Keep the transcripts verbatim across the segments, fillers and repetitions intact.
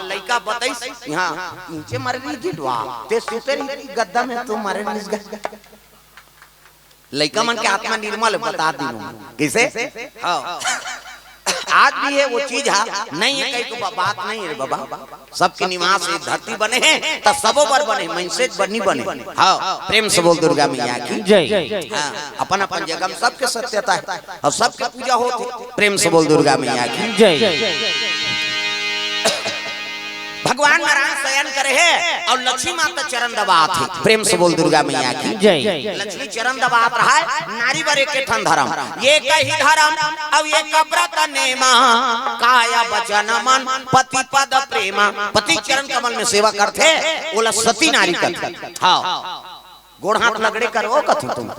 लइका बताइस, यहाँ नीचे मरे रही जिडवा, ते सुते रही गद्दा में, तू मरे रहिस गा। लइका मन के आत्मा निर्मल हे, बता दिनों। कइसे? हाँ। आज भी हे वो चीज, हाँ, नहीं हे कहीं को बा-, बात नहीं हे रे बाबा। सबके निवास हे, धरती बने हे, त सबो बर बने, मइनसे बर नी बने। हाँ, प्रेम से बोल दुर्गा मैया की। जय। हाँ, अपन अपन जगह में सबके सत्यता हे अउ सबके पूजा होत हे। प्रेम से बोल दुर्गा मैया की। जय। भगवान नारायण शयन करे हे अउ लक्ष्मी माता चरण दबात हे। प्रेम से बोल दुर्गा मैया की। जय। लक्ष्मी चरण दबात रहा हे, नारी बर एक ठन धरम, एक ही धरम अउ एक व्रत नेमा, काय वचन मन पति पद प्रेमा। पति चरण कमल में सेवा करथे, ओला सती नारी कथे। हाँ, गोड़ हाथ लगड़े करो कथो तुम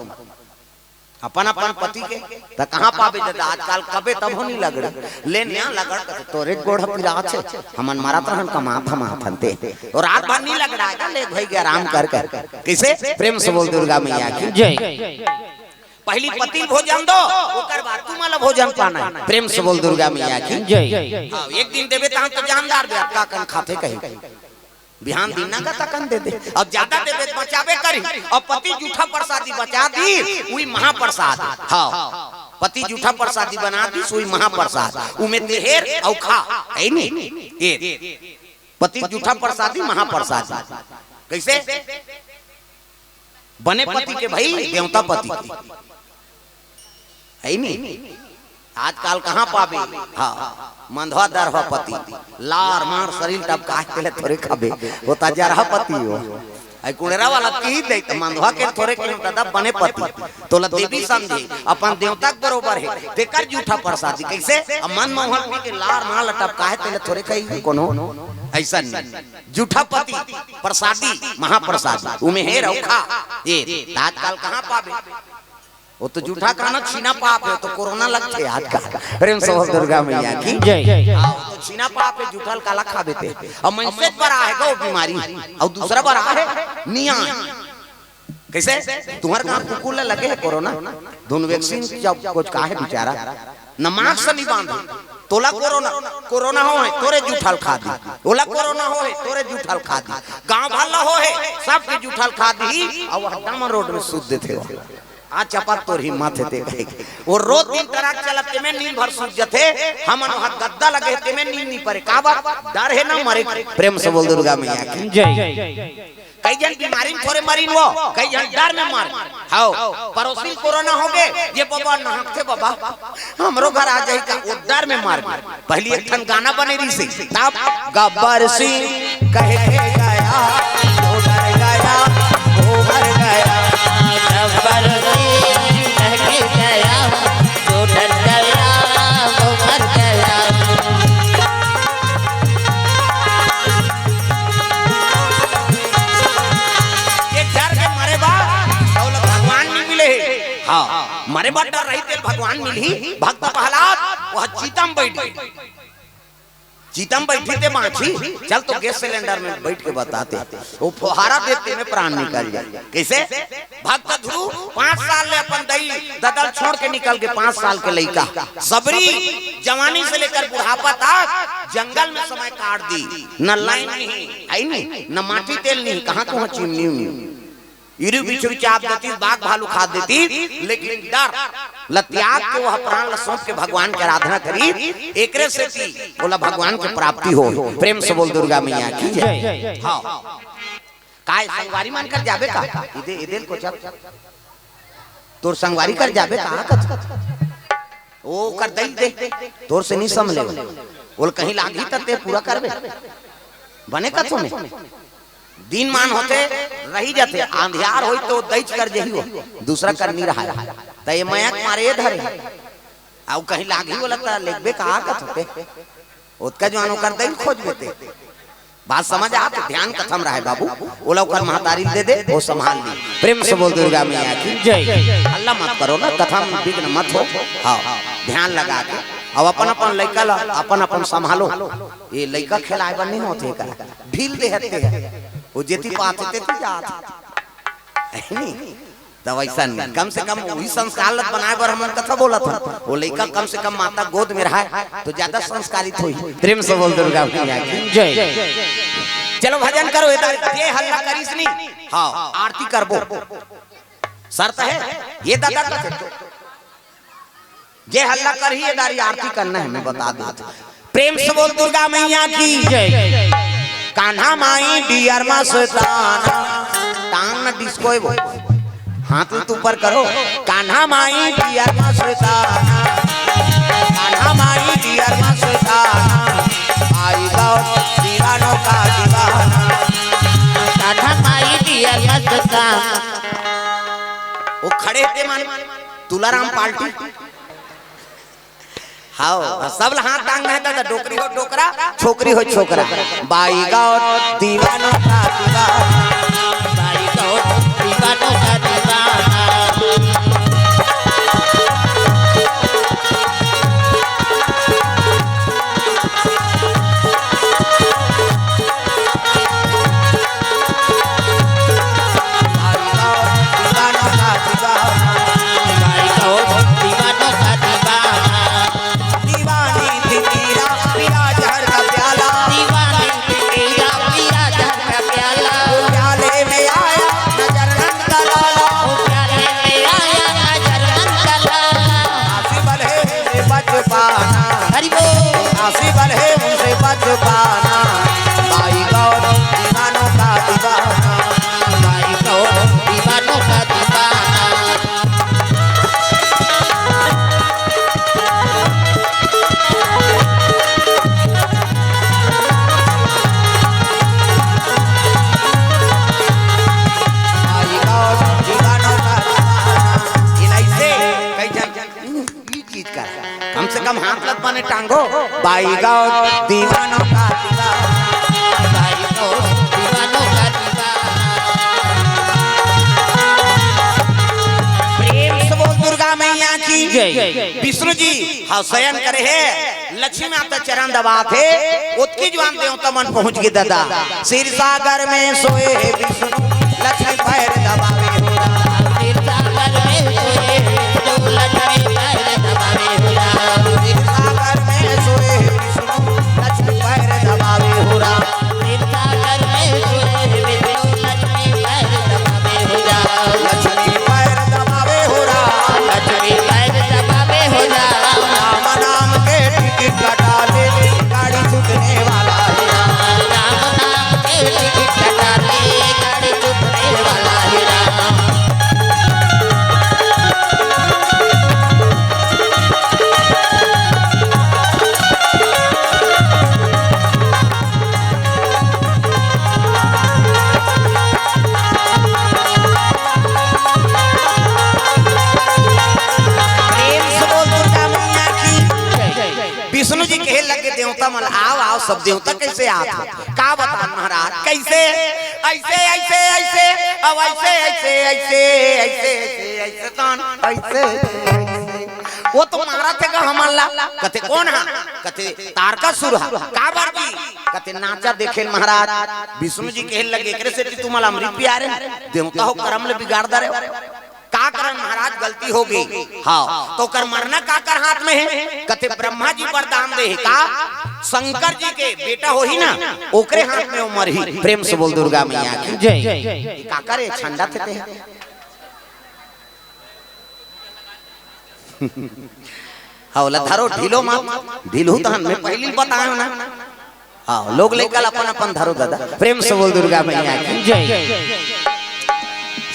अपन अपन पति के, त कहाँ पाबे ददा? आजकल कबे तभो नी लगड़े, ले नया लगड़ कथे, तोरे गोड़ पिरात हे, हमन मरत रहन कमात हमात हन ते। अउ रात भर नी लगड़ाय गा, ले भई गे आराम कर कर। कइसे? प्रेम से बोल दुर्गा मैया की। जय। पहली पति ल भोजन दो, ओकर बाद तुमन ला भोजन पाना हे। प्रेम से बोल दुर्गा मैया की। जय। हाँ, एक दिन देबे तहाँ तो जानदार बे, अतका कन खाथे कही। बिहान दिन ना गता कन दे दे। अब ज्यादा देबे त बचाबे करी। अब पति जूठा प्रसादी बचा दी, उही महाप्रसाद। हाँ, पति जूठा प्रसादी बना दी, उही महाप्रसाद। उमे ते हेर अउ खा, हे नी? ए, पति जूठा प्रसादी महाप्रसाद। कइसे? बने पति के भई, देवता पति के। हे नी? आजकल कहाँ पाबे? हाँ, मंधवा दरहा पति, लार मार शरीर टपकाय तेला थोरे खाबे, ओ त जरहा पति हो। अई कुड़ेरा वाला कही दे त मंधवा के थोरे कही, ददा बने पति, तोला देवी समझे, अपन देवता के बरोबर हे, तेकर जूठा प्रसादी। कइसे? अब मन मोहन पी के लार मार ल टपकाय तेला थोरे खाही कोनो, अइसन नी। जूठा पति, प्रसादी, महाप्रसादी, उमे हेर अउ खा। ए, त आजकल कहाँ पाबे? ओ तो जूठा खाना छीना पाप हे, ओ तो कोरोना लगथे आजकल। प्रेम से बोल दुर्गा मैया की। जय। हाँ, ओ तो छीना पाप हे, जूठा ल काला खाबे ते। अब मइनसे बर आहे गा ओ बीमारी, अउ दूसरा बर आहे निया। कइसे? तुंहर गाँव कुकुर ला लगे हे कोरोना? धुन वैक्सीन जब कुछ काहे बिचारा, न मास्क नी बांधे, तोला कोरोना, कोरोना होहे, तोरे जूठा ल खा दी, ओला कोरोना होहे, तोरे जूठा ल खा दी, गाँव भर ला होहे, सबके जूठा ल खा दी, अउ हड्डा म रोड में सूत देथे। आ चपक तोर हिम्मत हे ते कहे। ओ रोज दिन ट्रक चलत तेमे नींद भर सूत जथे। हमन ओहा गद्दा लगे हे तेमे नींद नी परे। काबर? डर हे ना मरे के। प्रेम से बोल दुर्गा मैया की। जय। कई झन बीमारी में थोरे मरिन वो, कई झन डर में मर। हव, पड़ोसी कोरोना होगे, ये बबा नहकथे बबा, हमरो घर आ जाही का, ओ डर में मर गे। पहली एक ठन गाना बने रहिसे, तब गब्बर सिंह कह के गया, वो डर गया, वो मर गया। गब्बर सिंह कह के गया, वो डर गया, वो मर गया। एक डर के मरे बा, अउ भगवान नहीं मिले हे। हाँ, मरे बा डर रही तेल भगवान मिलही। भक्त प्रहलाद वो चिता म बैठ गे। चिता म बइठही ते बाँचही, चल तो गैस सिलेंडर में बइठ के बता ते। वो फोहारा देथे तेमे प्राण निकल जाय। कइसे? भक्त ध्रुव पाँच साल ले अपन दई ददा ल छोड़ के निकल गे, पाँच साल के लइका। सबरी जवानी से लेकर बुढ़ापा तक जंगल में समय काट दी। न लाइन नहीं, हे नी, न माटी तेल नहीं, कहाँ कहाँ चिमनी उमनी। इरु बिछरू चाप देतिस, बाघ भालू खा देतिस, लेकिन डर ल त्याग के वो प्राण ल सौंप के भगवान के आराधना करिस, एकरे सेती ओला भगवान के प्राप्ति होय। प्रेम से बोल दुर्गा मैया की जय। हाँ। काय संगवारी मन कर जाबे का? इदे, इदे ल कोचत। तोर संगवारी कर जाबे का? कच, कच, कच। ओ कर दई दे, तोर से नी संभले। ओला कहीं लागही त ते पूरा करबे। बने कथो में। दिन मान होथे, रही जाथे, अंधियार होई तो दईच कर जही हो, दूसरा कर नी रहाय। त ये मया के मारे ये धरे। अउ कहीं लागही ओला त लेगबे का कथो ते। ओतका जुवान ओकर दई खोजबे ते। बात समझ आत? ध्यान कथा म रहय बाबू, ओला ओकर महतारी ल दे दे, वो संभाल ली। प्रेम से बोल दुर्गा मैया की जय। हल्ला मत करो ना, कथा म विघ्न मत हो। हाँ, ध्यान लगा के। अब अपन अपन लइका ला अपन अपन संभालो। ये लइका खेलाय बर नहीं होथे का, ढील दे हते हैं। वो जेती पाथे तेती जात हे। नहीं? त त वइसन कम से कम वही संस्कार ल बनाए बर हमन कथा बोलत हन। वो लइका कम से कम माता गोद में रहय तो ज्यादा संस्कारित होही। प्रेम से बोल दुर्गा मैया की जय। चलो भजन करो, ये दारी जे हल्ला करिस नी, हाँ, आरती करबो। शर्त हे, ये दादा कथे तो जे हल्ला करही, ये दारी आरती करना हे, मैं बता देथंव। प्रेम से बोल दुर्गा मैया की जय। कान्हा माई डियर मस्ताना, टांग न डिस्को हे वो। हाथ उत ऊपर करो। कान्हा माई डियर मस्ताना, कान्हा माई डियर मस्ताना, आई गौर दीवानों का दीवाना। कान्हा माई डियर मस्ताना। वो खड़े हे मन, तुलाराम पार्टी। हाँ, सब ला हाथ टांगना हे त, डोकरी हो डोकरा, छोकरी हो छोकरा। बाई गौर दीवानों का दीवाना। बाई गौर दीवानों का दीवाना। बाई गौर दीवानों का दीवाना। बाई गौर दीवानों का दीवाना। दीवानी थी मीरा, पिया जहर का प्याला। दीवानी थी मीरा, पिया जहर का प्याला। प्याले में आया नजर नंद का लाला। प्याले में आया नजर नंद का लाला। आसी बल है उनसे बच पाना। हरि बोल। आसी बल है उनसे बच पाना। बाई गौर दीवानों का दीवाना। बाई गौर दीवानों का दीवाना। ई चीज का कम से कम हाथ लत बने टांगो। बाई गौर दीवानों का दीवाना। बाई गौर दीवानों का दीवाना। प्रेम से बोल दुर्गा मैया की जय। विष्णु जी हाँ शयन करे हे, लक्ष्मी माता चरण दबात हे, ओतकी जुवार देवता मन पहुंच गे दादा। क्षीर सागर में सोए हे विष्णु, लक्ष्मी पैर दबावे हो राम। क्षीर सागर में सोए हे विष्णु, लक्ष्मी पैर दबावे हो राम। क्षीर सागर में सोए हे विष्णु, लक्ष्मी पैर दबावे हो राम। क्षीर सागर में सोए हे विष्णु, लक्ष्मी पैर दबावे हो राम। लक्ष्मी पैर दबावे हो राम। लक्ष्मी पैर दबावे हो राम। राम नाम के टिकट कटा ले, गाड़ी छूटने वाला है राम। राम नाम के टिकट कटा ले, गाड़ी छूटने वाला है राम। प्रेम से बोल दुर्गा मैया की। विष्णु जी कहे लगे देवता मन, "आओ, आओ, सब देवता कैसे आत हो?" का बता महाराज, कैसे? ऐसे, ऐसे, ऐसे, अब ऐसे, ऐसे, ऐसे, ऐसे, ऐसे, ऐसे, तान, ऐसे, ऐसे। वो तो मारत हे गा हमन ला। कथे, "कोन हा?" कथे, "तारकासुर हा।" "काबर जी?" कथे, "नाचा देखेन महाराज।" विष्णु जी कहे लगे, "एकरे सेती तुमन ला अमृत पियारेन, देवता हो करम ले बिगाड़ डारेव।" का करन महाराज, गलती हो गे। हाँ, त ओकर मरना काकर हाथ में हे? कथे ब्रह्मा जी वरदान दे हे का, शंकर जी के बेटा होही ना, ओकरे हाथ में वो मरही। प्रेम से बोल दुर्गा मैया की जय। काकर हे, छंडा थे ते। हाँ, ओला धरो, ढीलो मत, ढीलहू तहन मैं पहिली बतायो ना। हाँ, लोग लइका ला अपन अपन धरो दादा। प्रेम से बोल दुर्गा मैया की जय।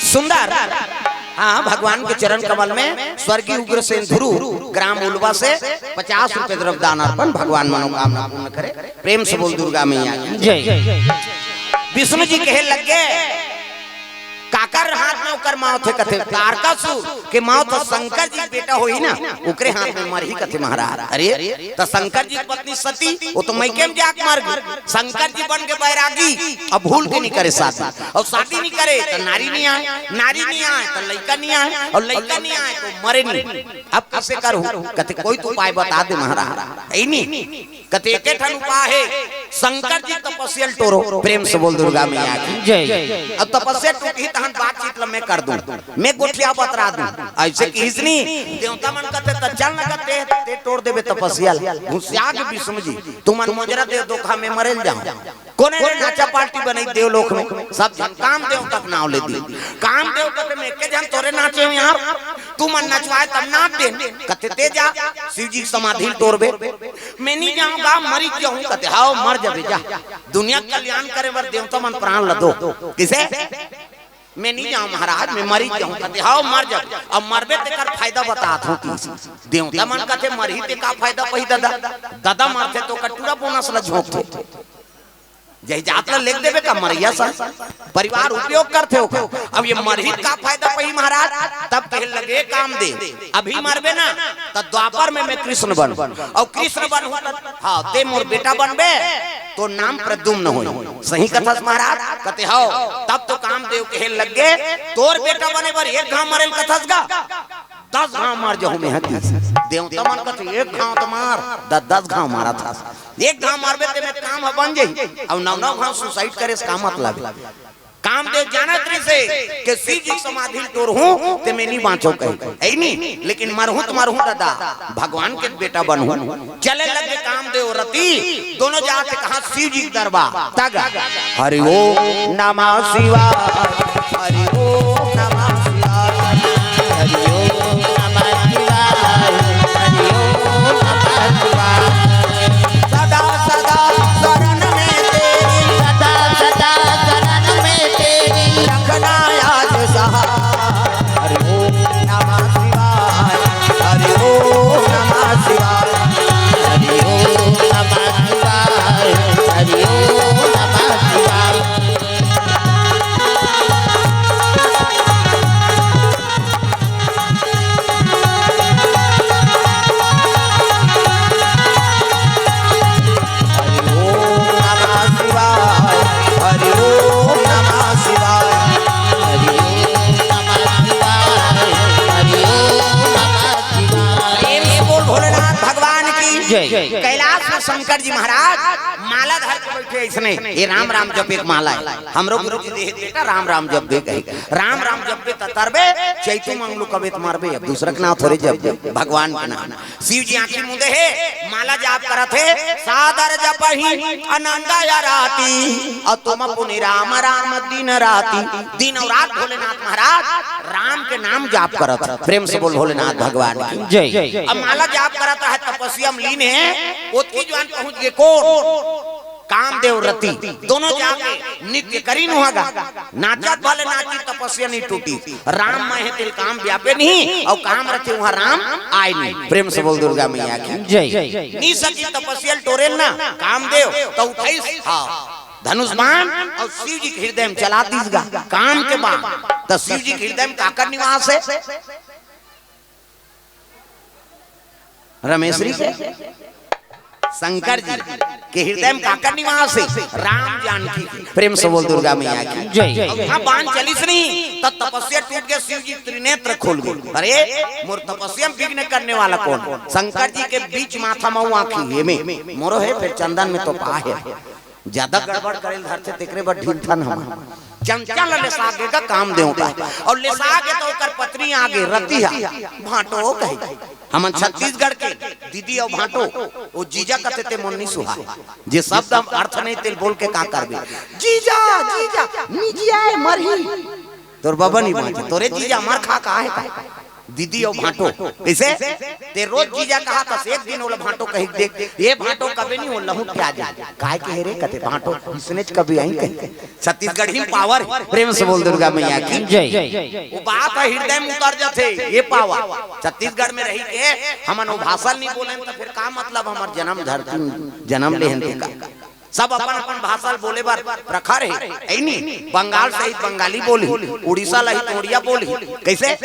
सुंदर। हाँ, भगवान के चरण कमल में स्वर्गीय उग्रसेन ध्रुव ग्राम उलवा से पचास रुपए द्रव्य दान अर्पण, भगवान मनोकामना पूर्ण करे। प्रेम से बोल दुर्गा मैया की जय। विष्णु जी कहे लगे, काकर हाथ में ओकर मौत हे? कथे, तारकासुर के मौत ह शंकर जी के बेटा होही ना, ओकरे हाथ में मरही कथे महाराज। अरे, त शंकर जी के पत्नी सती, वो तो मइके में जाके मर गे। शंकर जी बन के बैरागी, अब भूल के नहीं करे शादी, अउ शादी नहीं करे त नारी नहीं आए, नारी नहीं आए त लइका नहीं आए, अउ लइका नहीं आए त मरे नहीं। अब कइसे करूं? कथे, कोई तो उपाय बता दे महाराज। हे नहीं। कथे एके ठन उपाय हे, शंकर जी तपस्या ल टोरो। प्रेम से बोल दुर्गा मैया की जय। अब तपस्या टूटही तहन बात बातचीत ल मैं कर दूं, मैं गोठिया बतरा दूं। अइसे किहिस नी, देवता मन कथे, "त चल न कथे, ते टोर देबे तपस्या ल।" हुसियागे विष्णु जी, "तुमन मोजरा देव धोखा में मरे ल जाहू।" कोने ले नाचा पार्टी बनई देवलोक में, सब झन कामदेव तक नाव ले दी। कामदेव कथे, "मैं एके झन थोरे नाचे हंव यार, तुमन नचवाए तब नाच देन।" कथे, "ते जा, शिव जी के समाधि ल टोरबे।" "मैं नी जाहूं गा, मरिच जाहूं।" कथे, "हव, मर जबे जा, दुनिया के कल्याण करे बर देवता मन प्राण ल दो।" किसे? "मैं नी जाहूं महाराज, मैं मरिच जाहूं।" कथे, "हव, मर जबे, अब मरबे तेकर फायदा बतात हंव।" किसे? देवता मन कथे, "मरही ते का फायदा पही ददा, ददा मरथे त ओकर टूरा बोनस ल झोंकथे।" जय जात ल लेख देबे का मरइया सन? परिवार उपयोग करथे ओकर। अब ये मरही का फायदा पही महाराज? तब कहे लगे कामदेव, "अभी मरबे ना त द्वापर में मैं कृष्ण बनहूं, अउ कृष्ण बनहूं त, हां, ते मोर बेटा बनबे, तोर नाम प्रद्युम्न होई।" "सही कथस महाराज?" कथे, "हव।" तब तो कामदेव कहे लगे, "तोर बेटा बने बर एक घांव मरे ल कथस गा?" "दस घांव मर जहूं मैं ह।" देवता मन कथे, "एक घांव तो मार, द-, दस घांव मारत हस। एक घांव मारबे ते में काम ह बन जाही, अउ नौ नौ घांव suicide करे से का मतलब हे?" कामदेव जानत रहिसे कि शिव जी के समाधि ल टोरहूं ते में नी बांचो कही, हे नी? लेकिन मरहूं त मरहूं ददा, भगवान के बेटा बनहूं। चले लगे कामदेव रति, दोनों जात कहां शिव जी के दरबार। तग हरि ओम नमः शिवाय, हरि ओम नमः शिवाय, हरि ओम नमः शिवाय, हरि ओम नमः शिवाय। सदा सदा शरण में तेरी, सदा सदा शरण में तेरी, रखना याद सहाय। हरि ओम नमः शिवाय, हरि ओम नमः शिवाय, हरि ओम नमः शिवाय, हरि ओम नमः शिवाय। हरि ओम नमः शिवाय, हरि ओम नमः शिवाय, हरि ओम नमः शिवाय, हरि ओम नमः शिवाय। प्रेम से बोल भोलेनाथ भगवान की जय। कैलाश में शंकर जी महाराज माला धर के बइठे अइसने, ये राम राम जपे के माला हे। हमरो गुरु जी देहे बेटा राम राम जपबे कहे। राम राम जपबे त तरबे, चैतू मंगलू कबे त मरबे, अब दूसरा के नाव थोरे जपबे, भगवान के नाव। शिव जी आंखी मूंदे हे, माला जाप करत हे, सादर जपहि अनंद आराती, अउ तुम पुनि राम राम दिन राती। दिन अउ रात भोलेनाथ महाराज राम के नाम जाप करत हे। प्रेम से बोल भोलेनाथ भगवान की जय। अब माला जाप करत हे, तपस्या में लीन हे, ओतकी जुवार पहुंच गे कोन? कामदेव रति। दोनों जाके नृत्य करिन उहां गा। नाचत भले नाची, तपस्या नी टूटी। राम मैं हे तेल काम व्यापे नहीं, अउ काम रथे उहां राम आय नहीं। प्रेम से बोल दुर्गा मैया की जय। नी सकी तपस्या ल टोरेन ना कामदेव, त उठइस, हां, धनुष बाण अउ शिव जी के हृदय में चला दीस गा काम के बाण। त शिव जी के हृदय में काकर निवास हे? रमेश्वरी के शंकर जी के हृदय में काकर निवास हे? राम जानकी के। प्रेम से बोल दुर्गा मैया की जय। अउ उहां बाण चलिस नहीं, त तपस्या टूट गे, शिव जी त्रिनेत्र खोल गे। अरे, मोर तपस्या में विघ्न करने वाला कोन? शंकर जी के बीच माथा म आंखी, एमे मोरो हे, फेर चंदन में तोपा हे। जादा गड़बड़ करे ल धरथे, तेकरे बर ढीलथन हमन। चंचल लेसा गे गा कामदेव का, अउ लेसा गे त ओकर पत्नी आगे रति हा, भांटो कही। हमन छत्तीसगढ़ के दीदी अउ भांटो, ओ जीजा कथे ते मोर नी सुहाय। जे शब्द हम अर्थ नहीं तेल बोल के का करबे? जीजा, जीजा, निजी आय मरही। तोर बबा नी बांचे, तोरे जीजा मर खा का हे का? दीदी अउ भांटो। कइसे? ते रोज जीजा कहत हस, एक दिन ओला भांटो कहि देख, ये भांटो कबे नी हो लहू प्याज। काय कहे रे कथे भांटो, इसने च कबे आही कहे। छत्तीसगढ़ी पावर, प्रेम से बोल दुर्गा मैया की जय। वो बात ह हृदय में उतर जाथे, ये पावर। छत्तीसगढ़ में रही के हमन वो भाषा ल नी बोलेन, त फेर का मतलब हमर जन्म धरती में जन्म लेहन ते का? सब अपन अपन भाषा ल बोले बर प्रखर हे, हे नी? बंगाल सहित बंगाली बोलही, उड़ीसा ल ही त उड़िया बोलही। कइसे?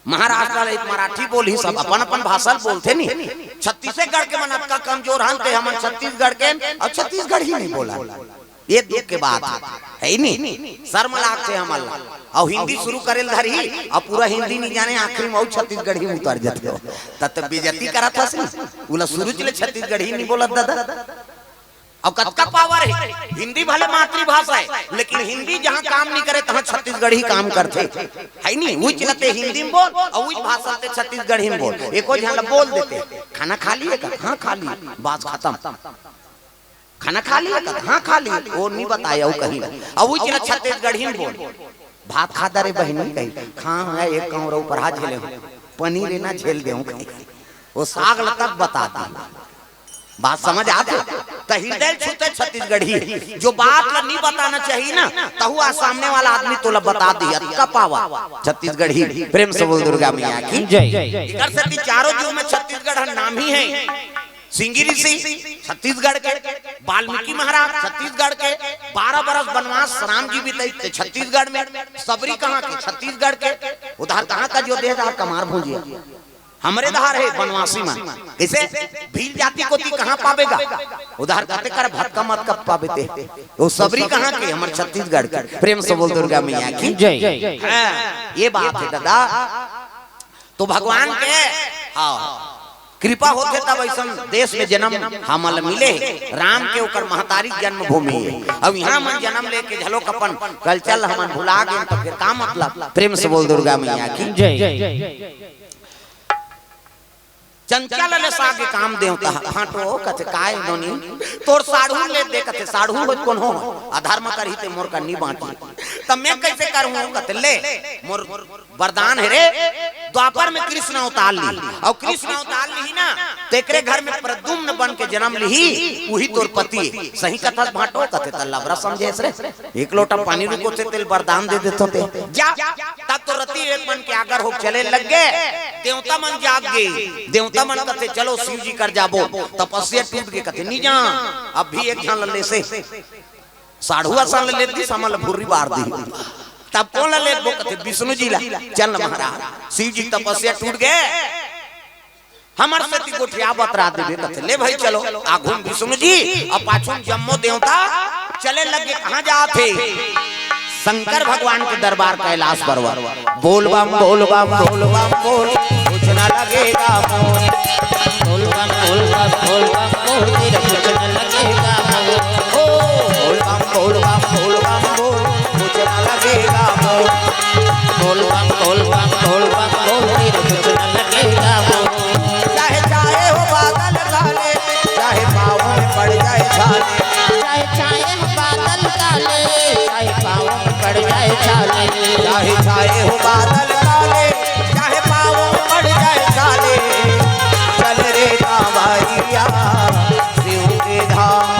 महाराष्ट्र ल ही त मराठी बोलही, सब अपन अपन भाषा ल बोलथे नी। छत्तीसगढ़ के मन अतका कमजोर हन, ते हमन छत्तीसगढ़ के अउ छत्तीसगढ़ी नी बोलन। ये दुख के बात हे, हे नी? शर्म लागथे हमन ला। अउ हिंदी शुरू करे ल धरही, अउ पूरा हिंदी नी जाने, आखिरी में अउ छत्तीसगढ़ी में उतर जथे। त, त बेइज्जती करत हस नी। उला शुरू ले छत्तीसगढ़ी नी बोलत ददा। अउ कतका पावर हे। हिंदी भले मातृभाषा हे, लेकिन हिंदी जहां काम नइ करे, तहां छत्तीसगढ़ी काम करथे। हे नी, उच ल ते हिंदी म बोल अउ उच भाषा ल ते छत्तीसगढ़ी म बोल। एको झन ल बोल देते, "खाना खा लिए का?" "हाँ, खा लिए।" बात खतम। "खाना खा लिए का?" "हाँ, खा लिए।" ओ नइ बताय अउ कहीं। अउ उच ल छत्तीसगढ़ी म बोल। "भात खा डारे बहिनी?" कही, "हाँ, हाँ, एक कौर ऊपर हाथ झेले हूँ, पनीर हे ना, झेल देहूँ," कही। ओ साग ल तक बता दी। बात समझ आथे? त हृदय छूते छत्तीसगढ़ी हे। जो बात ल नइ बताना चाहिए ना, तहु आज सामने वाला आदमी तोला बता दी। अतका पावर छत्तीसगढ़ी। प्रेम से बोल दुर्गा मैया की जय। एकर सेती चारों जुग में छत्तीसगढ़ हर नामी हे। सिंगी ऋषि छत्तीसगढ़ के, वाल्मीकि महाराज छत्तीसगढ़ के, बारह बरस बनवास राम जी बिताइस ते छत्तीसगढ़ में, सबरी कहाँ के? छत्तीसगढ़ के। उधार कहाँ का जो दे रहा कमार भूंजिया, हमरे डहर हे बनवासी मन। कइसे? भील जाति कोती कहाँ पाबे गा? उधार कते कर भतका मत कब पाबे ते। ओ सबरी कहाँ के? हमर छत्तीसगढ़ के। प्रेम से बोल दुर्गा मैया की जय। हाँ, ये बात हे दादा। तो भगवान के, हाँ, कृपा होथे तब अइसन देश में जनम हमन ल मिले। राम के ओकर महतारी जन्मभूमि हे। अब इहाँ हमन जनम लेके घलोक अपन culture हमन भुला गेन, त फिर का मतलब? प्रेम से बोल दुर्गा मैया की जय। चंचल ले साग काम देवता, फांटो कथे, "काय नोनी, तोर साढ़ू ले दे," कथे, "साढ़ू हो कोन हो? अधर्म करही ते मोर कन्नी बांटी, त मैं कइसे करहूँ?" कथे, "ले, मोर वरदान हे रे, द्वापर में कृष्ण अवतार लिही, अउ कृष्ण अवतार लिही ना, तेकरे घर में प्रद्युम्न बन के जनम लिही, उही तोर पति हे।" "सही कथस भांटो," कथे, "त लबरा समझेस रे, एक लोटा पानी रुको थे, तेल वरदान दे देथो ते, जा।" तब तो रति एक मन के आगर हो चले लग गे। देवता मन जाग गे। देवता मन कथे, "चलो शिव जी कर जाबो।" तपस्या टूट गे, कथे, "नी जा, अब भी एक झन ल लेसे।" साढ़ुआ सन ल लेती, समल भुर्री बार दी। तब कोन ल लेबो? कथे, "विष्णु जी ला।" "चल महाराज, शिव जी तपस्या टूट गे, हमर सेती गोठिया बतरा देबे।" कथे, "ले भाई चलो।" आघू म विष्णु जी अउ पाछू म जम्मो देवता चले लगे। कहाँ जात हे? शंकर भगवान के दरबार कैलाश पर्वत। बोल बम, बोल बम, बोल बम, बोल, कुछ न लगेगा मोल। बोल बम, बोल बम, बोल बम, बोल, तेरा कुछ न लगेगा मोल। ओ, बोल बम, बोल बम, बोल बम, बोल, कुछ न लगेगा मोल। बोल बम, बोल बम, बोल बम, बोल, तेरा कुछ न लगेगा मोल। चाहे, चाहे हो बादल काले, चाहे पाँव में पड़ जाए छाले। चाहे, चाहे हो बादल काले, चाहे पाँव में पड़ जाए छाले। चाहे, चाहे हो बादल काले, चाहे पाँव में पड़ जाए छाले। चल रे कांवरिया शिव के धाम,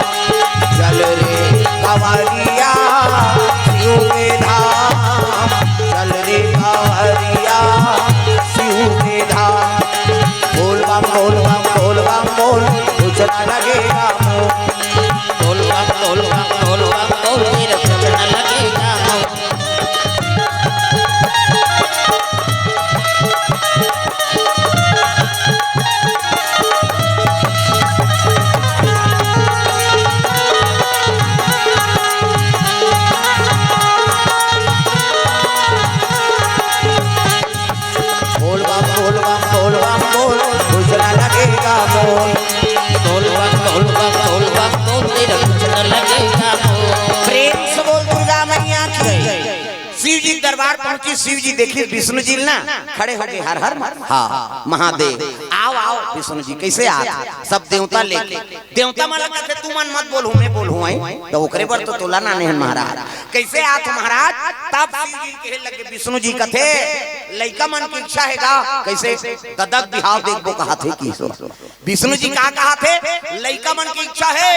चल रे कांवरिया शिव के धाम, चल रे कांवरिया शिव के धाम। बोल बम, बोल बम, बोल बम, बोल, कुछ ना लगेगा मोल। बोल बम, बोल बम, बोल बम, बोल, तेरा कुछ ना लगेगा मोल। बोल बम, बोल बम, बोल बम, बोल, कुछ ना लगेगा मोल। बोल बम, बोल बम, बोल बम, बोल, तेरा कुछ ना लगेगा मोल। प्रेम से बोल दुर्गा मैया की। शिव जी दरबार पहुंची, शिव जी देखी विष्णु जी ना खड़े हो गे, "हर हर महा-, हाँ, महादेव, आओ, आओ।" विष्णु जी कइसे आत? सब देवता लेके। देवता मन ल कथे, "तुमन मत बोलहू, मैं बोलहूँ, आई।" त ओकरे बर तो तोला नाने हन महाराज। कइसे आत महाराज? तब शिव जी कहे लगे, विष्णु जी कथे, "लइका मन के इच्छा हे गा, कइसे ददक बिहाव देखबो," कहाथे कि सो। विष्णु जी का कहाथे? लइका मन के इच्छा हे,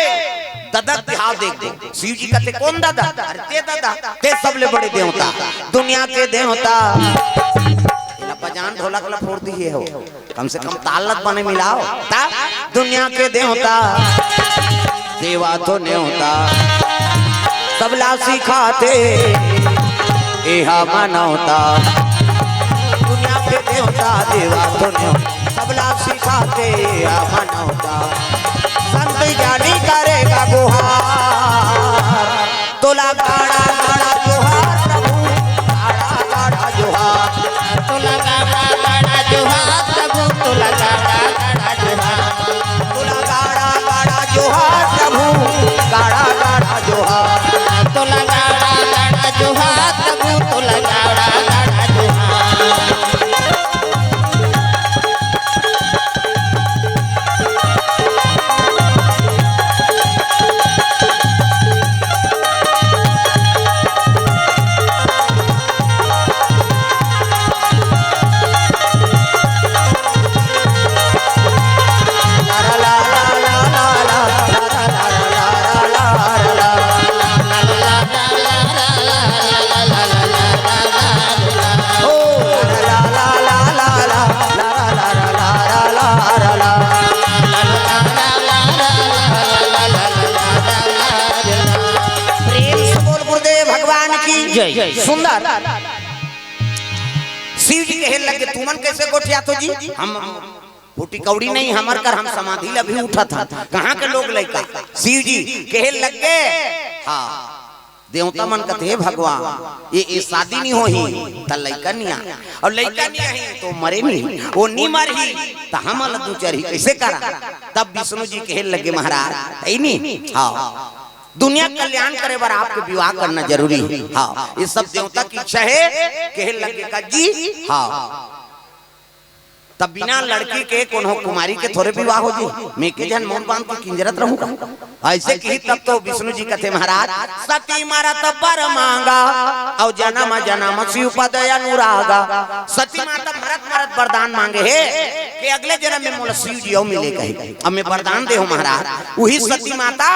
ददक बिहाव देखबो। शिव जी कथे, "कोन ददक?" "अरे ते ददक, ते सबले बड़े देवता, दुनिया के देवता।" एला बजान ढोलक ला फोड़ दिए हो। कम से कम ताल ल त बने मिलाव। त दुनिया के देवता, देवा तो नेवता, सबला सिखाथे एहा मनौता। दुनिया के देवता, देवा तो नेवता, सबला सिखाथे एहा मनौता। संत ज्ञानी करेगा गुहार, तोला गाड़ा गाड़ा जोहार प्रभु, गाड़ा गाड़ा जोहार। तोला गाड़ा गाड़ा जोहार प्रभु, तोला गाड़ा गाड़ा जोहार। तोला गाड़ा गाड़ा जोहार प्रभु, सुंदर। शिव जी कहे लगे, "तुमन कैसे गोठियाथो जी? हम फूटी कौड़ी नहीं, हमर कर हम समाधि ल अभी उठत हन। कहाँ के लोग लइका?" शिव जी कहे लगे, हाँ, देवता मन कथे, "हे भगवान, ये, ये शादी नहीं होही, त लइका नहीं आए, और लइका नहीं आही, तो मरे नहीं, वो नहीं मरही, त हमन ल दू चरही, कैसे करा?" तब विष्णु जी कहे लगे, "महाराज, है नहीं, हाँ, दुनिया कल्याण करे बर आपके विवाह करना जरूरी है।" हाँ, ये सब देवता की इच्छा है। कहे लगे का जी, हाँ, तब बिना लड़की के कोनो कुमारी के थोरे विवाह हो जी? मैं के झन मौन बांध के किंजरत रहूं का? ऐसे की तब तो विष्णु जी कथे, महाराज, "सती मरत बर मांगा, और जन्म जन्म शिव पद अनुरागा।" सती माता मरत मरत वरदान मांगे हे कि अगले जन्म में मोला शिव जी अउ मिले कहे। अब मैं वरदान दे हूं महाराज, वही सती माता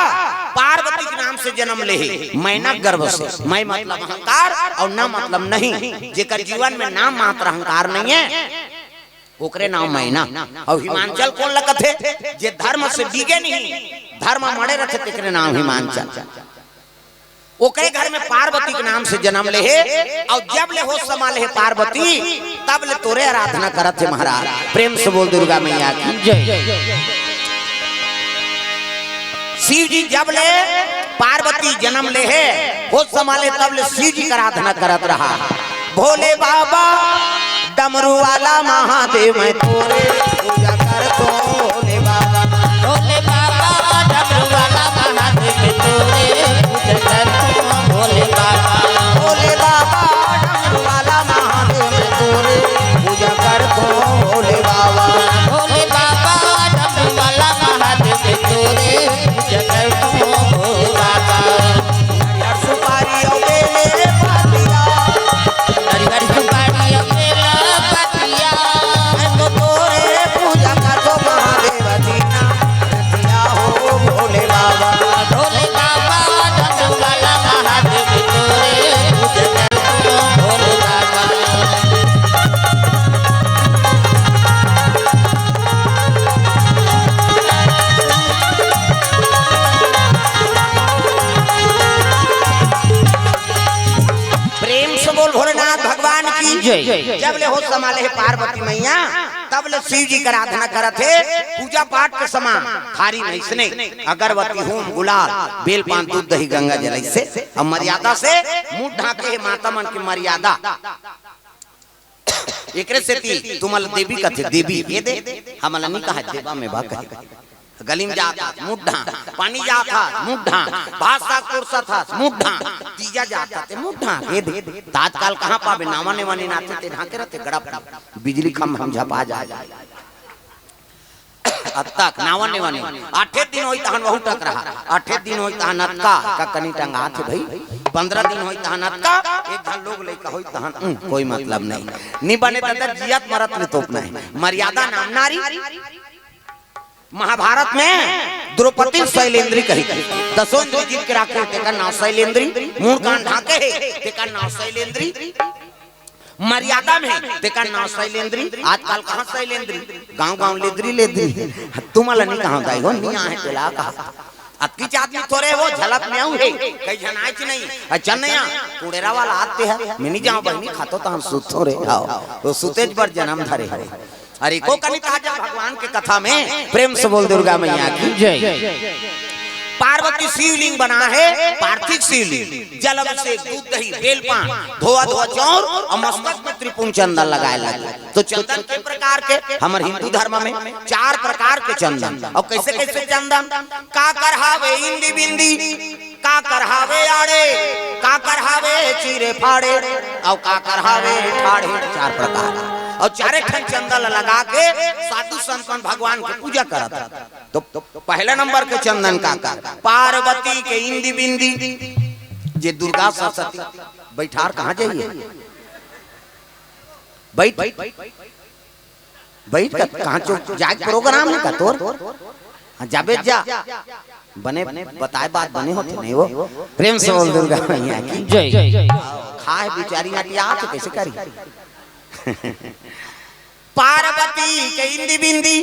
पार्वती के नाम से जन्म ले हे, मैना गर्भ से। मैं मतलब अहंकार और ना मतलब नहीं, जेकर जीवन में नाम मात्र अहंकार नहीं है, ओकरे नाम मैना। और हिमांचल कोन लगत हे? जे धर्म से डिगे नहीं, धर्म मड़े रथे, तेकरे नाम हिमांचल। ओकरे घर में पार्वती के नाम से जन्म ले हे, और जब ले होश समा ले हे पार्वती, तब ले तोरे आराधना करत हे महाराज। प्रेम से बोल दुर्गा मैया की। जय। शिव जी जब ले पार्वती जन्म ले हे, होश समा ले, तब ले शिव जी का आराधना करत रहा। भोले बाबा डमरू वाला महादेव, मैं तोरे पूजा करत हों भोले बाबा। भोले बाबा डमरू वाला महादेव, मैं तोरे पूजा करत हों भोले बाबा। भोले बाबा डमरू वाला महादेव, मैं तोरे पूजा करत हों भोले बाबा। भोले बाबा डमरू वाला महादेव, मैं तोरे पूजा करत हों भोले बाबा। नरियर सुपारी अउ बेले पतिया। नरियर सुपारी अउ बेले पतिया। मैं तो तोरे पूजा करथों महादेव दीना रतिया हो भोले बाबा। भोले बाबा डमरू वाला महादेव तोरे पूजा करथों भोले बाबा। प्रेम से बोल भोलेनाथ भगवान की जय। जब ले होश समा ले हे पार्वती मैया, तब ले शिव जी का आराधना करत हे। पूजा पाठ के समा थारी में इसने अगरबत्ती, हूम, गुलाल, बेल, पान, दूध, दही, गंगा जल, ऐसे अब मर्यादा से मुंह ढांके हे, माता मन के मर्यादा। एकरे सेती तुमन ल देवी कथे, देवी, ये दे, हमन ल नी कहा देवा में बा कहे। गली में जात हस, मुंह ढांक, पानी जात हस, मुंह ढांक, भात साग परोसत हस, मुंह ढांक, तीजा जात हस, ते मुंह ढांक, ये दे। त आजकल कहाँ पाबे, नावा नेवा नी नाथे, ते ढांके रहते, गड़प, बिजली खंभा में झपा जाए। अतक नावा नेवा नी। आठे दिन होई तहन वहू टकराहा, आठे दिन होई तहन अतका, का कनी टंगाथे भई, पंद्रह दिन होई तहन अतका, एक झन लोग लइका होई तहन, उम, कोई मतलब नहीं। नी बने त अंदर जियत मरत ले तोपना हे। मर्यादा नाम नारी। महाभारत में द्रौपदी शैलेंद्री कही, दसों इंद्री जीत के राखे, तेकर नाम शैलेंद्री, मुंह कान ढांके हे, तेकर नाम शैलेंद्री। मर्यादा में तेकर नाव शैलेंद्री, आजकल कहाँ शैलेंद्री, गांव गांव लेद्री लेद्री। तुमन ल नी कहा दाई हो, नी आहे तेला कहा। अतकीच आदमी थोरे हो, झलक में आऊ हे, कई झन आयच नहीं। अच्छा नया, कुड़ेरा वाला आते हैं, मैं नी जांव बहिनी, खातो तहन सुतथों रे, आओ। तो सुतेच बर जन्म धरे हे। अरे को कनी ताजा भगवान के कथा में, प्रेम से बोल दुर्गा मैया की जय। पार्वती शिवलिंग बना हे, पार्थिव शिवलिंग। जल अभिषेक, दूध दही, बेलपान, धोवा धोवा चाउर अउ मस्तक में त्रिपुंड चंदन लगाए लगे। तो चंदन के प्रकार के, हमर हिंदू धर्म में चार प्रकार के चंदन। अउ कैसे कैसे चंदन? काकर हावे इंदी बिंदी, काकर हावे आड़े, काकर हावे चीरे फाड़े, अउ काकर हावे ठाढ़े, चार प्रकार। अउ चारे ठन चंदन लगा के साधु संत मन भगवान के पूजा करत हे। तो पहला नंबर के चंदन काकर, पार्वती के इंदी बिंदी, जे दुर्गा सरस्वती बैठार कहाँ जाइए? बैठ, बैठ का कहाँ चो जाए प्रोग्राम हे का तोर? हाँ, जाबे जा, बने बताए बात बने होथे नहीं वो। प्रेम से बोल दुर्गा मैया की जय। खाए बिचारी नटिया तो कैसे करी? पार्वती के इंदी बिंदी,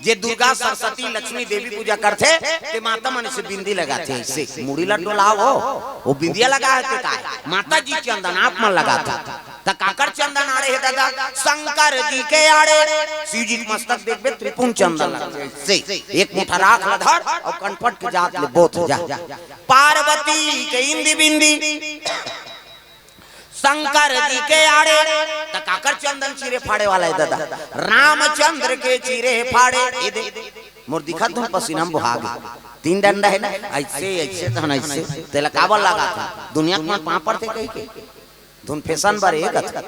जे दुर्गा, सरस्वती, लक्ष्मी देवी पूजा करथे, ते माता मन से बिंदी लगाथे, ऐसे मुड़ी ला डोलाओ, वो बिंदिया लगा हे ते काय? माता जी चंदन आप मन लगाथे। त काकर चंदन आड़े हे दादा? शंकर जी के आड़े। शिव जी के मस्तक देखबे, त्रिपुंड चंदन लगथे, ऐसे एक मुठा राख ला धर अउ कनपट के जात ले बोत जा। पार्वती के इंदी बिंदी, शंकर जी के आड़े। त काकर चंदन चीरे फाड़े वाला हे दादा? रामचंद्र के चीरे फाड़े। ए दे, मोर दिखत धुन पसीना म बोहा गे। तीन डंडा हे ना, ऐसे, ऐसे, तहन ऐसे। तेला काबर लगाथे? दुनिया के मन पाँव परथे कहिके। धुन फैशन बर ए कथे।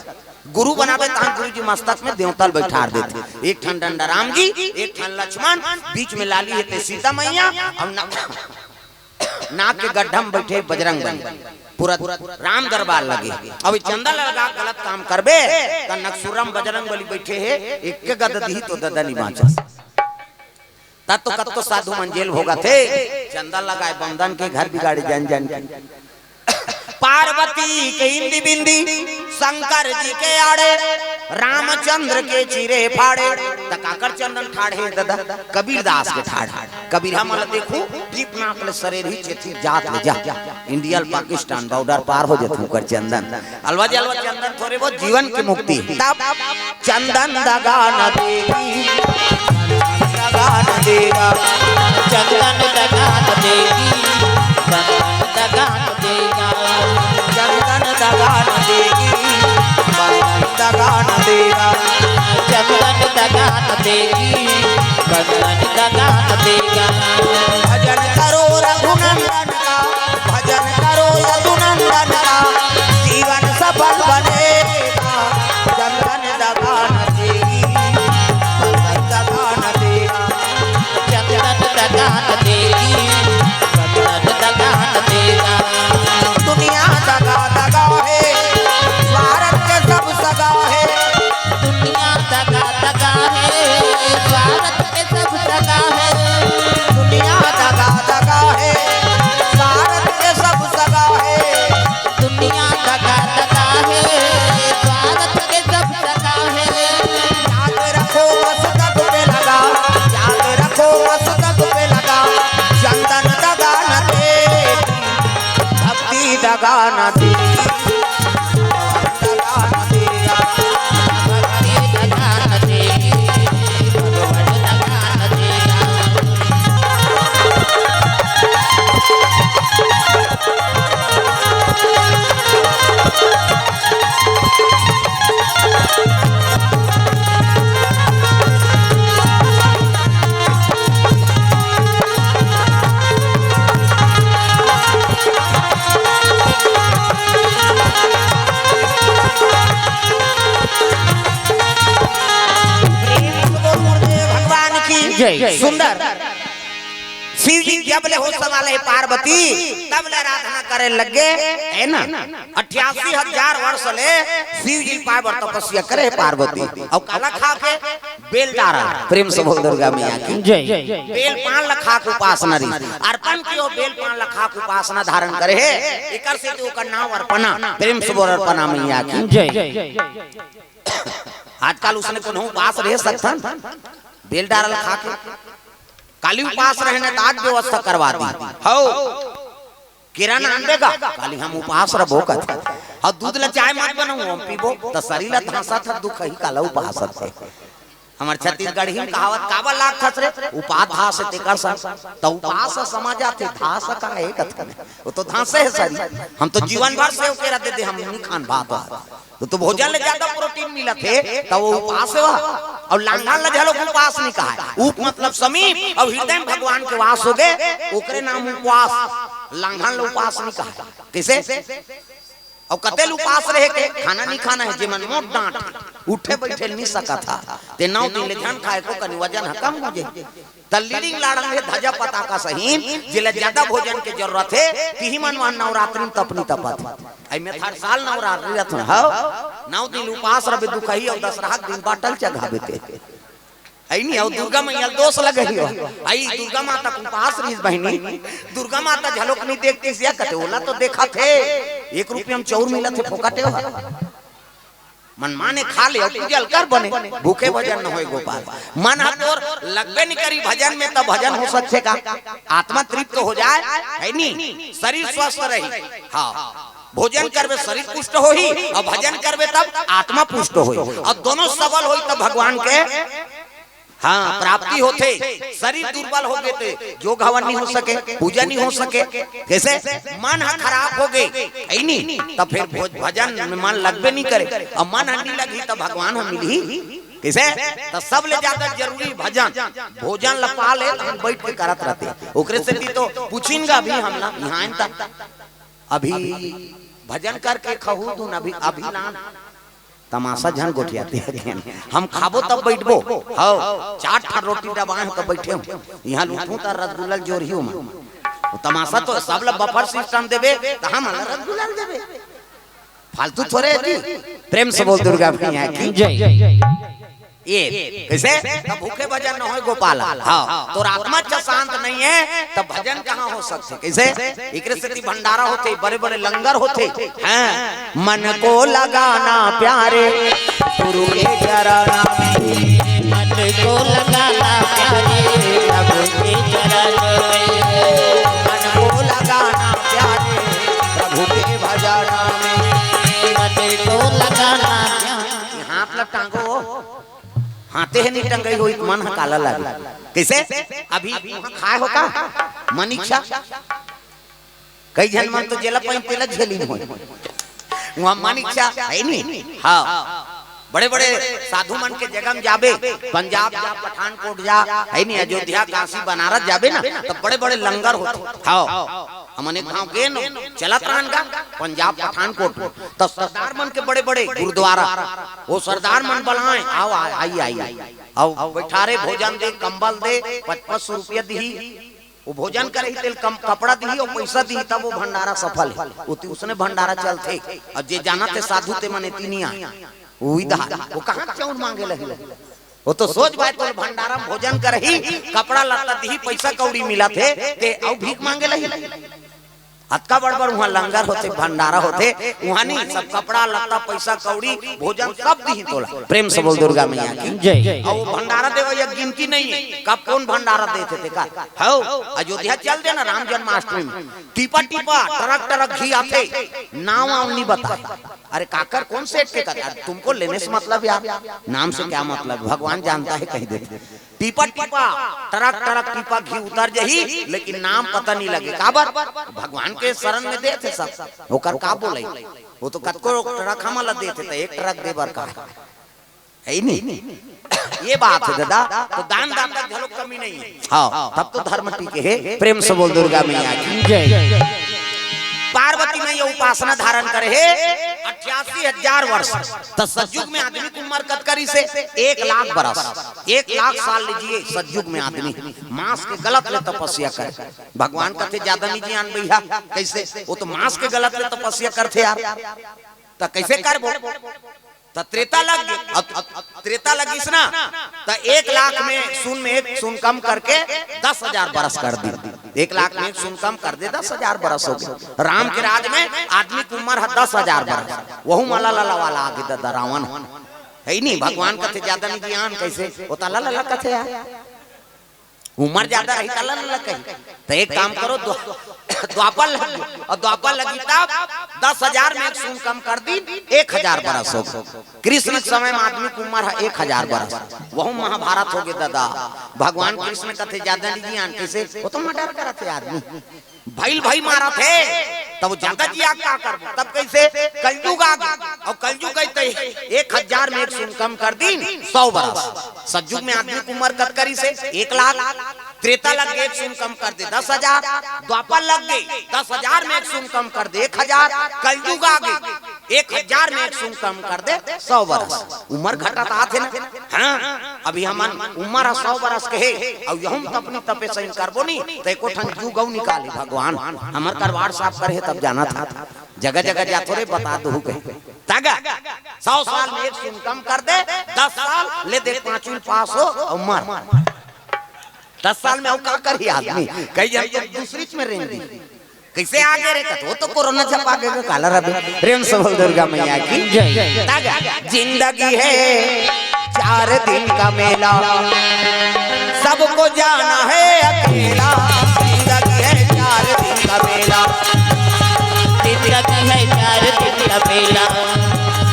गुरु बनाबे तहन गुरु जी मस्तक में देवता ल बैठार देथे। एक ठन डंडा राम जी, एक ठन लक्ष्मण, बीच में लाली हे ते सीता मैया, अउ ना नाक के गड्ढा म बइठे बजरंग बली, पूरा राम दरबार लगे। अब चंदा लगा गलत काम करबे, त नकसुरम बजरंग बली बइठे हे, एक के गद दिही तो ददा नी बाँचस। त तो कतको साधु मन जेल भोगत हे, चंदा लगाए बंदन के घर बिगाड़े जान जान के। पार्वती के इंदी बिंदी, शंकर जी के आड़े, रामचंद्र के चीरे फाड़े। त काकर चंदन ठाढ़े ददा? कबीरदास के ठाढ़े। कबीर हमन ल देखू, दीप नाक ले सरेर ही चेती जात ले जा। इंडिया ल पाकिस्तान बॉर्डर पार हो जथे ओकर चंदन। अलवा जलवा चंदन थोरे बहुत जीवन के मुक्ति। तब चंदन दगा न देगी, दगा न देगा, चंदन दगा न देगी, चंदन दगा न देगा, चंदन दगा न देगी, चंदन दगा न देगा, चंदन दगा न देगी, चंदन दगा न देगा। भजन करो रघुनंदन का, भजन करो यदुनंदन का, जीवन सफल बनेगा। चंदन दगा न देगी, चंदन दगा न देगा, चंदन दगा न देगी, चंदन दगा न देगा। दुनिया दगा दगा हे, स्वार्थ के सब सगा हे। दुनिया दगा दगा हे, स्वार्थ के सब सगा हे। दुनिया दगा दगा हे, स्वार्थ के सब सगा हे। दुनिया दगा दगा हे, स्वार्थ के सब सगा हे। याद रखो मस्तक पे लगा, याद रखो मस्तक पे लगा, चंदन दगा न दे, भक्ति दगा न दे। प्रेम से बोल गुरुदेव भगवान की जय। सुंदर। शिव जी जब ले होश संभाले हे पार्वती, तब ले आराधना करे लग गे, हे ना? अट्ठासी हजार वर्ष ले शिव जी पाए बर तपस्या करे हे पार्वती। अउ काला खा के? बेल डारा। प्रेम से बोल दुर्गा मैया की जय। बेल पान ल खा के उपासना रहिस। अर्पण कियो बेल पान ल खा के उपासना धारण करे हे। एकर सेती ओकर नाम अर्पणा। प्रेम से बोल अर्पणा मैया की जय। आजकल उसने कोनो उपास रह सकथन? बेल डारा ल खा के? काली उपास रहे न त आज व्यवस्था करवा दी। हौ। केरा नान देगा, काली हम उपास रबो कथे। अउ दूध ल चाय मत बनाऊ, हम पीबो। त शरीर ल धांसा था दुख ही काला उपास थे। हमर छत्तीसगढ़ी म कहावत काबर लागथस रे? उपास धास हे तेकर सन। त उपास ह समझ आथे, धास ह का हे कथे। वो तो धांसे हे शरीर। हम तो जीवन भर सेव केरा दे दे, हम नी खान भात। तो, तो भोजन ले ज्यादा प्रोटीन मिलत हे, त वो उपास हे। अउ लांघन ल घलो उपास नी कहाय। उप मतलब समीप, अउ हृदय म भगवान के वास होगे, ओकरे नाम उपवास। लांघन ल उपास नी कहाय। कइसे? अउ कते ल उपास रहे के? खाना नी खाना हे, जेमन मोट डांट, उठे बइठे नी सकत हा, ते नौ दिन ले झन खाए को कनी वजन ह कम हो जाही। त लीडिंग लाड़ंग हे धजा पताका सहीन, जेला ज्यादा भोजन के जरूरत हे, तिही मन वहां नवरात्रि म तपनी तपत हे। अइ में हर साल नवरात्रि रथन, हव, नौ दिन उपास रबे दुखही अउ दसरहा के दिन बाटल चघाबे ते। अइ नी, अउ दुर्गा मैया ल दोष लगही हो। अइ दुर्गा माता के उपास रहिस बहिनी, दुर्गा माता झलोक नी देखतिस या कथे, ओला तो देखत हे, एक रुपया म चाउर मिलत हे फोकटे हो। मन माने खा ले अउ पूजा ल कर बने, भूखे भजन न होय गोपाल। मन ह तोर लगबे नहीं करी भजन में, तब भजन हो सकथे का? आत्मा तृप्त हो जाय, है नी? शरीर स्वस्थ रही। हाँ, भोजन करबे शरीर पुष्ट होही, अउ भजन करबे तब आत्मा पुष्ट होही, अउ दोनों सबल होही तब भगवान के, हाँ, प्राप्ति होथे। शरीर दुर्बल हो गे ते जोग हवन नहीं हो सके, पूजा नहीं हो सके। कइसे? मन ह खराब हो गे, है नी? तब फिर भोज-, भजन में मन लगबे नहीं करे, अउ मन ह नहीं लगही तब भगवान ह मिलही कइसे? त सबले ज्यादा जरूरी भजन, भोजन ल पा ले त हम बइठ के करत रहितेन। ओकरे सेती तो पूछिन गा अभी हमला, इहाँ आएन त अभी भजन करके खहू धुन अभी, अभी लान। तमाशा झन गोठियाते हन। हम खाबो तब बइठबो। हव, चार ठन रोटी डबाए हंव तब बइठे हंव। इहाँ ल उठहूं त रसगुल्ला ल जोरही ओमन। वो तमाशा तो सब ल बफर सिस्टम देबे, त हमन ल रसगुल्ला ल देबे। फालतू थोरे हे जी। प्रेम से बोल दुर्गा मैया की। जय। ये कइसे? तब भूखे भजन न होय गोपाल। हाँ, तोर आत्मा अच्छा शांत नहीं हे, तब भजन कहाँ हो सकथे? कइसे? एकरे सेती भंडारा होथे, बड़े-बड़े लंगर होथे। हाँ, मन को लगाना प्यारे गुरु के चरण में। मन को लगाना प्यारे प्रभु के चरण में। मन को लगाना प्यारे प्रभु के भजन में। मन को लगाना प्यारे। ये हाथ ल टांगो। हाथे हे नहीं टंगई होई, मन ह काला लागे। कइसे? अभी उहाँ खाए हो का? मन इच्छा। कई झन मन तो जेला पाइन तेला झेलिन होई। उहाँ मन इच्छा हे नहीं? हाँ। बड़े-बड़े साधु मन के जगह में जाबे, पंजाब जा, पठानकोट जा, हे नहीं? अयोध्या, काशी, बनारस जाबे ना, त बड़े-बड़े लंगर होथे। हाँ। हमन एक घांव गेन, चलत रहन गा, पंजाब, पठानकोट में। त सरदार मन के बड़े-बड़े गुरुद्वारा, वो सरदार मन बलाए, "आओ, आ-, आई, आई, आई।" अउ बइठारे, भोजन दे, कंबल दे, पच पच सौ रुपया दिही। वो भोजन करही, तेल कम, कपड़ा दिही अउ पइसा दिही, तब वो भंडारा सफल हे। ओती उसने भंडारा चलथे। अउ जे जानथे साधु ते मन एती नी आय। वो इधर, वो कहाँ चौन मांगे ल आही? वो तो सोच बाय तोर भंडारा में भोजन करही, कपड़ा लत्ता दिही, पइसा कौड़ी मिलत हे, ते अउ भीख मांगे ल आही। अतका बड़ बड़ उहाँ लंगर होथे, भंडारा होथे, उहाँ नहीं, सब कपड़ा लत्ता, पइसा कौड़ी, भोजन सब दिही तोला। प्रेम से बोल दुर्गा मैया की। जय। अउ वो भंडारा देवइया गिनती नहीं हे, कब कोन भंडारा देथे तेकर। हव, अयोध्या चल देना राम जन्माष्टमी में। टीपा टीपा, ट्रक ट्रक घी आथे, नाम वाम नहीं बताय। अरे काकर, कोन सेठ के कर? अरे तुमको लेने से मतलब यार, नाम से क्या मतलब? भगवान जानता है, कहि देथे। टीपा टीपा, ट्रक ट्रक टीपा घी उतर जही, लेकिन नाम पता नहीं लगे। काबर? भगवान के शरण में देथे सब। ओकर का बोलई? वो तो कतको ट्रक हमन ल देथे, त एक ट्रक दे बर का हे? हे नहीं? ये बात हे दादा, तो दान दाता घलो कमी नहीं हे। हाँ, तब तो धर्म टिके हे। प्रेम से बोल दुर्गा मैया की। जय। पार्वती मैया उपासना धारण करे हे अट्ठासी हजार वर्ष। त सतयुग में आदमी के उम्र कतका रिहिसे? एक लाख बरस। एक लाख साल ले जिए सतयुग में आदमी। मांस के गलत ले तपस्या करे। भगवान कथे, "ज्यादा नहीं जियान भैया।" कइसे? वो तो मांस के गलत ले तपस्या करथे यार। त कइसे करबो? त त्रेता लग गे। अब, अब त्रेता लगिस ना, त एक लाख में शून्य में एक शून्य कम करके दस हजार बरस कर दी। एक लाख में एक शून्य कम कर दे, दस हजार बरस हो गे। राम के राज में आदमी के उम्र हे दस हजार बरस। वहू म लला वाला आगे ददा रावण। हे नहीं, भगवान कथे, "ज्यादा नहीं जियान।" कइसे? वो त लला कथे यार। उम्र ज्यादा रही त लला कही। त एक काम करो, द्वा-, द्वापर लग गयो। अउ द्वापर लगी तब दस हजार में एक शून्य कम कर दी, एक हजार बरस हो गए। कृष्ण के समय में आदमी के उम्र हे एक हजार बरस। वहू महाभारत हो गे ददा। भगवान कृष्ण कथे, "ज्यादा नहीं जियान।" कइसे? वो तो मर्डर करत हे आदमी। भइल भई मारत हे, तब वो ज्यादा जिया का करबो? तब कइसे? कलयुग आ गे, अउ कलयुग गई त एक हजार में एक शून्य कम कर दीन, सौ बरस। सतयुग में आदमी के उम्र कतका रिहिसे? एक लाख। त्रेता लग गे, एक शून्य कम कर दे, दस हजार। द्वापर लग गे, दस हजार में एक शून्य कम कर दे, एक हजार। कलयुग आ गे, एक हजार में एक शून्य कम कर दे, सौ बरस। उम्र घटत आथे ना। हाँ, अभी हमन उम्र ह सौ बरस के हे, अउ यहू म तपनी तपे सही करबो नी, त एको ठन जुग अउ निकाले भगवान। हमर कर WhatsApp करे हे, तब जानत हा। जगह जगह जाथो रे, बता दूँ कहे। तागा, सौ साल में एक शून्य कम कर दे, दस साल ले दे, पांचवी पास हो अउ मर। दस साल में अउ का करही आदमी? कई झन तो दूसरी में रेंग दी। कइसे आगे रे? कतो तो कोरोना छपा के काला रबे। प्रेम से बोल दुर्गा मैया की जय। तागा, जिंदगी है चार दिन का मेला, सबको जाना है अकेला। जिंदगी है चार दिन का मेला, जिंदगी है चार दिन का मेला,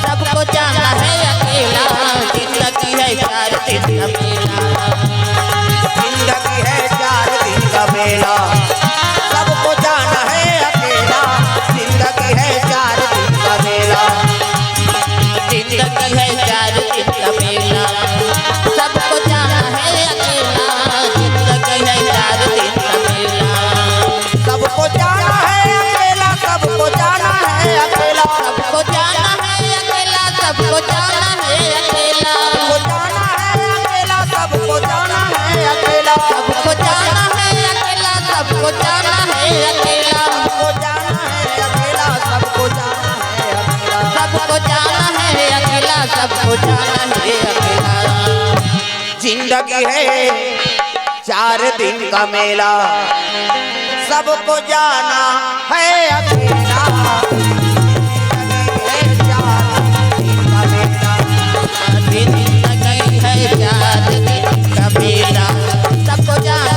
सबको जाना है अकेला। जिंदगी है चार दिन का मेला, जिंदगी है चार दिन का मेला, सबको जाना है अकेला। जिंदगी है चार दिन का मेला, जिंदगी है चार दिन का मेला, सबको जाना है अकेला। जिंदगी है चार दिन का मेला, सबको जाना है अकेला, सबको जाना है अकेला, सबको जाना है अकेला, सबको जाना है अकेला, सबको जाना है अकेला, सबको जाना है अकेला, सबको जाना है अकेला, सबको जाना है अकेला, सबको जाना है अकेला, सबको जाना है अकेला, सबको जाना है अकेला, सबको जाना है अकेला। जिंदगी है चार दिन का मेला, सबको जाना है अकेला। जिंदगी है चार दिन का मेला, जिंदगी है चार दिन का मेला, सबको जाना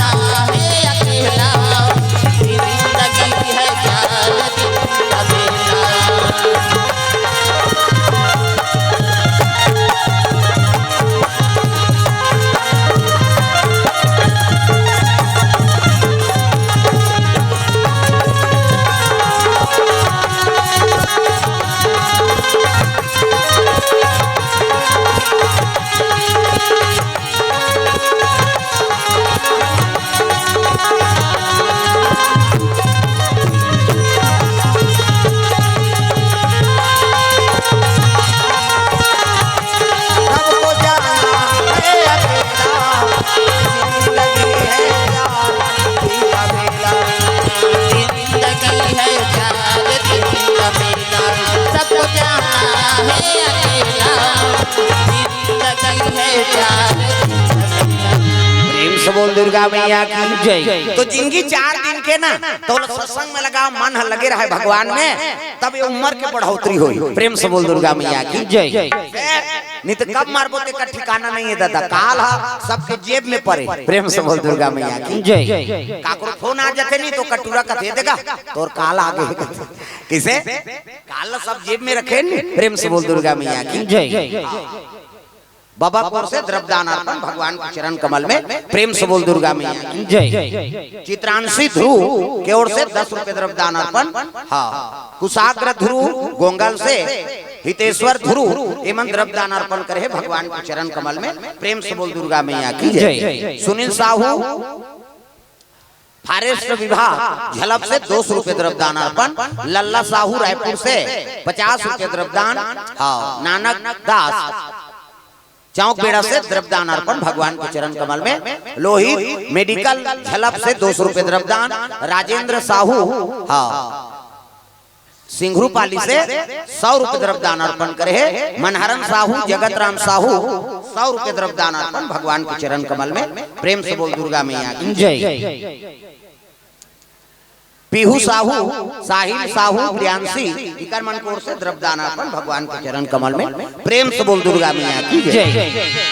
है अकेला। जिंदगी है चार दिन का मेला। जिंदगी है चार दिन का मेला, सबको जाना है अकेला। जिंदगी है चार दिन का मेला। प्रेम से बोल दुर्गा मैया की जय। तो जिंदगी चार दिन के ना, तो लोग सत्संग में लगाव, मन ह लगे रहे भगवान में, तब ये उम्र के बढ़ोतरी होई। प्रेम से बोल दुर्गा मैया की जय। नहीं तो कब मरबो तेकर ठिकाना नहीं है दादा। काल ह सबके जेब में परे। प्रेम से बोल दुर्गा मैया की जय। काकरो फोन आ जाथे नहीं तो कटूरा कथे, "देखा तोर काल आ गे।" कइसे? काल सब जेब में रखे नहीं। प्रेम से बोल दुर्गा मैया की जय। बाबा की ओर से द्रव्यदान अर्पण भगवान के चरण कमल में। प्रेम से बोल दुर्गा मैया की जय। चित्रांशी ध्रुव के ओर से दस रुपये द्रव्यदान अर्पण। हाँ, कुशाग्र ध्रुव गोंगल से हितेश्वर ध्रुव एमन द्रव्यदान अर्पण करे हे भगवान के चरण कमल में। प्रेम से बोल दुर्गा मैया की जय। जय। सुनील साहू फॉरेस्ट विभाग झलप से दो सौ रुपये द्रव्यदान अर्पण, लल्ला साहू रायपुर से पचास रुपये द्रव्यदान, हाँ, नानक दास चौक बेड़ा से द्रव्यदान अर्पण भगवान के चरण कमल में। लोहित मेडिकल झलप से दो सौ रुपये द्रव्यदान, राजेंद्र साहू, हाँ, सिंघरूपाली से सौ रुपये द्रव्यदान अर्पण करे हे। मनहरन साहू, जगत राम साहू, सौ रुपये द्रव्यदान अर्पण भगवान के चरण कमल में। प्रेम से बोल दुर्गा मैया की जय। पीहू साहू, साहिल साहू, प्रियांशी, इकर मन के ओर से द्रव्यदान अर्पण भगवान के चरण कमल में। प्रेम से बोल दुर्गा मैया की जय। जय।